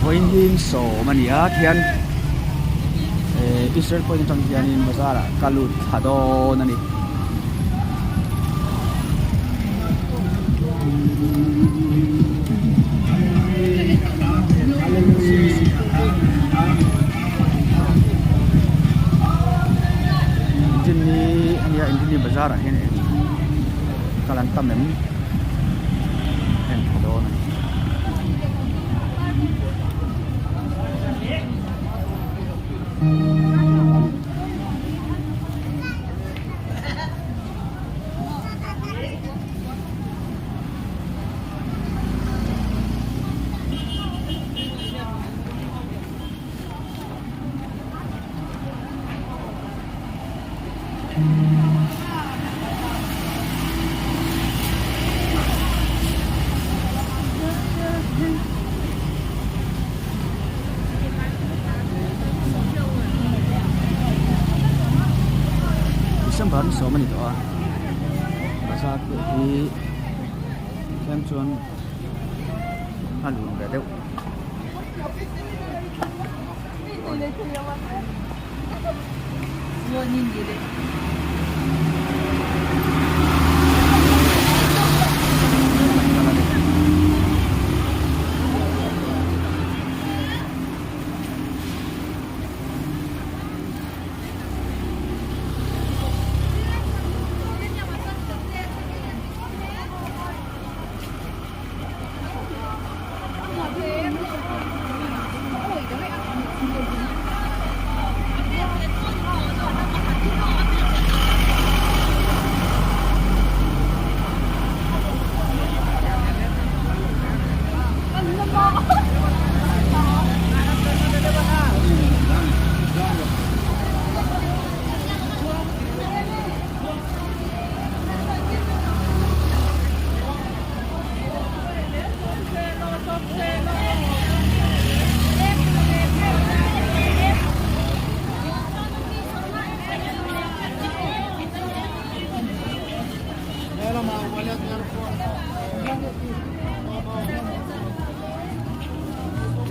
Vawiin hi sawm a ni a khian eh Israel point atang hianin bazar ah ka lut thla dawn a ni. Inrinni a nia Inrinni bazar ah hian eng kal an tam em en tha dawn a ni. December ni sawm a ni tawh a bazar pawh hi tlem chuan a lun ve deuh.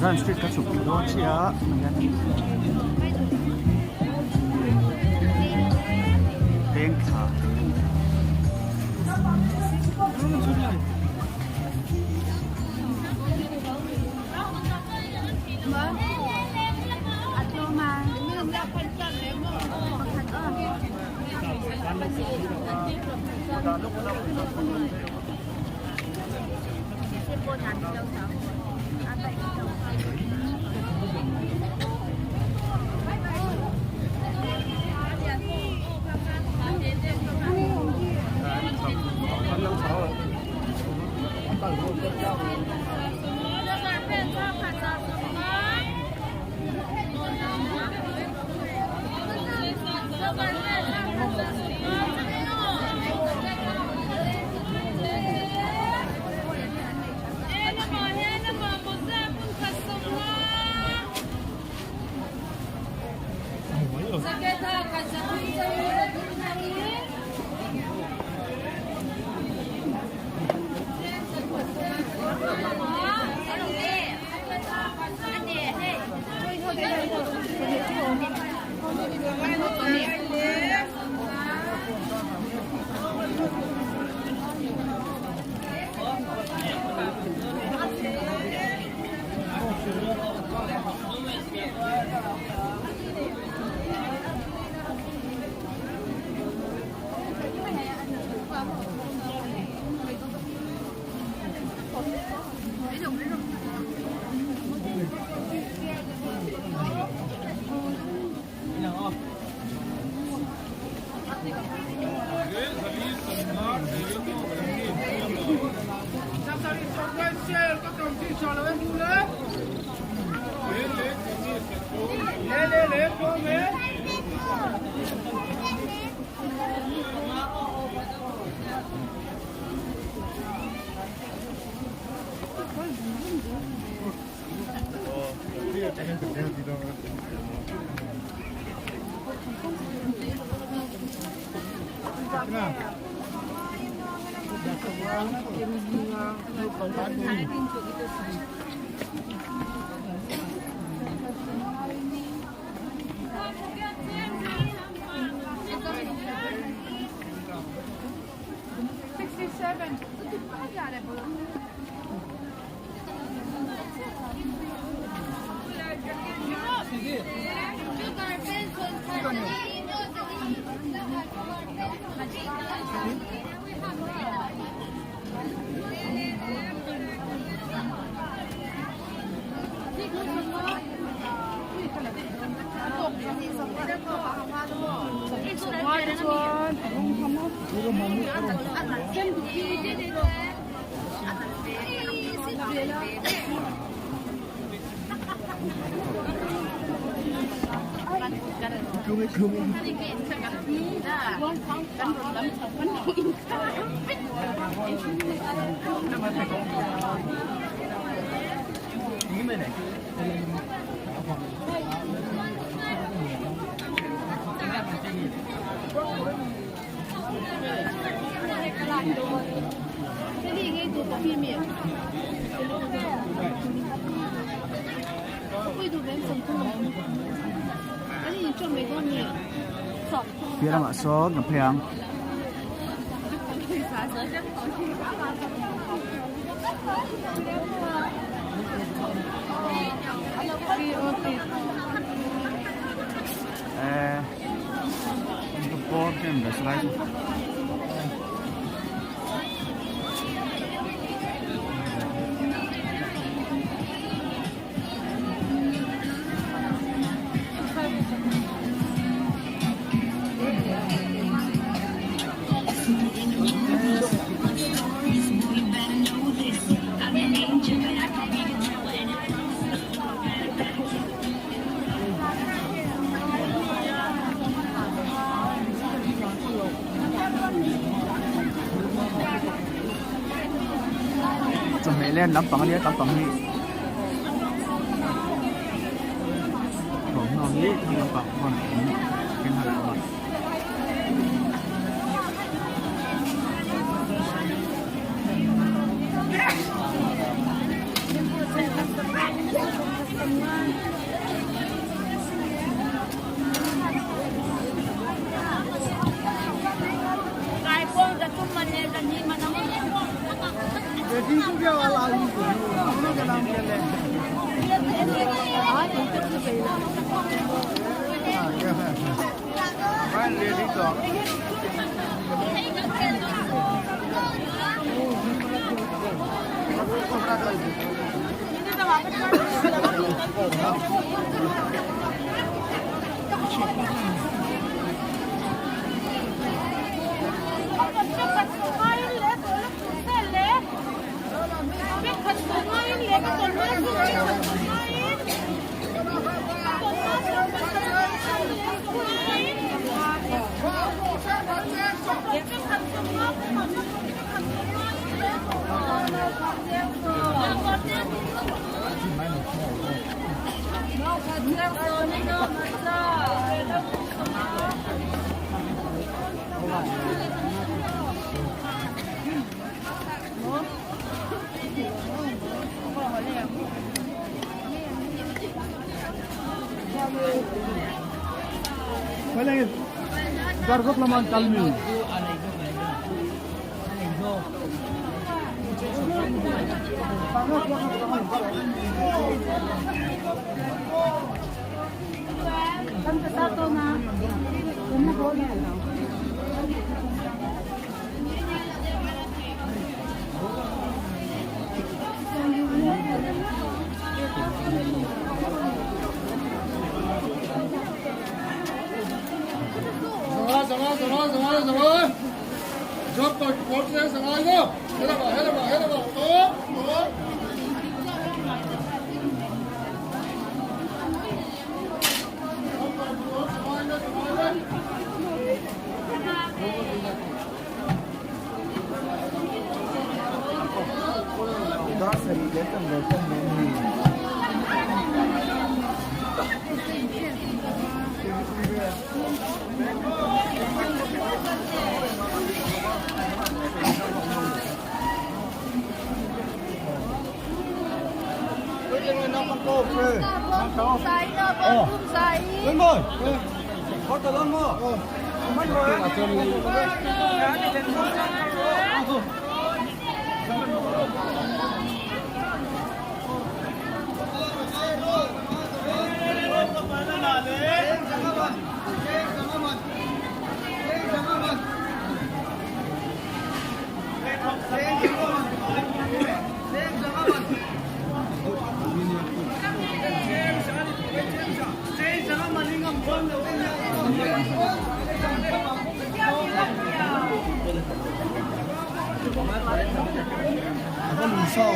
Zion street ka chhuk dawn chiah peng thla. Piah lamah sawn kan phei ang. Chawhmeh len lampang ania lampang hi thawmhnaw hi thlang lampang hawn an keng nghal a. Khan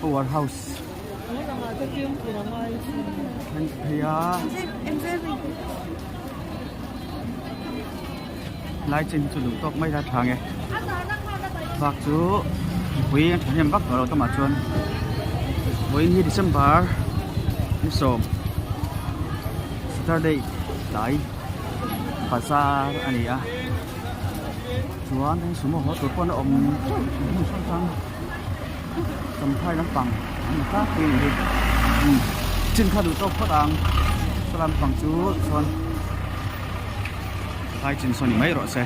power house thleng phei a lai chin chu duh tawk mai la tha nge bak chu mipui an thahnem vak tawh lo tamah chuan vawiin hi December ni sawm Saturday tlai bazar a ni a chuan heng sumo haw tur pawh an awm teuh hmun hrang hrang champhai lampang an ni tlangpui a nih hi chin kha duh tawk phawt ang saw lampang chu chuan lai chin saw ni mai rawh se.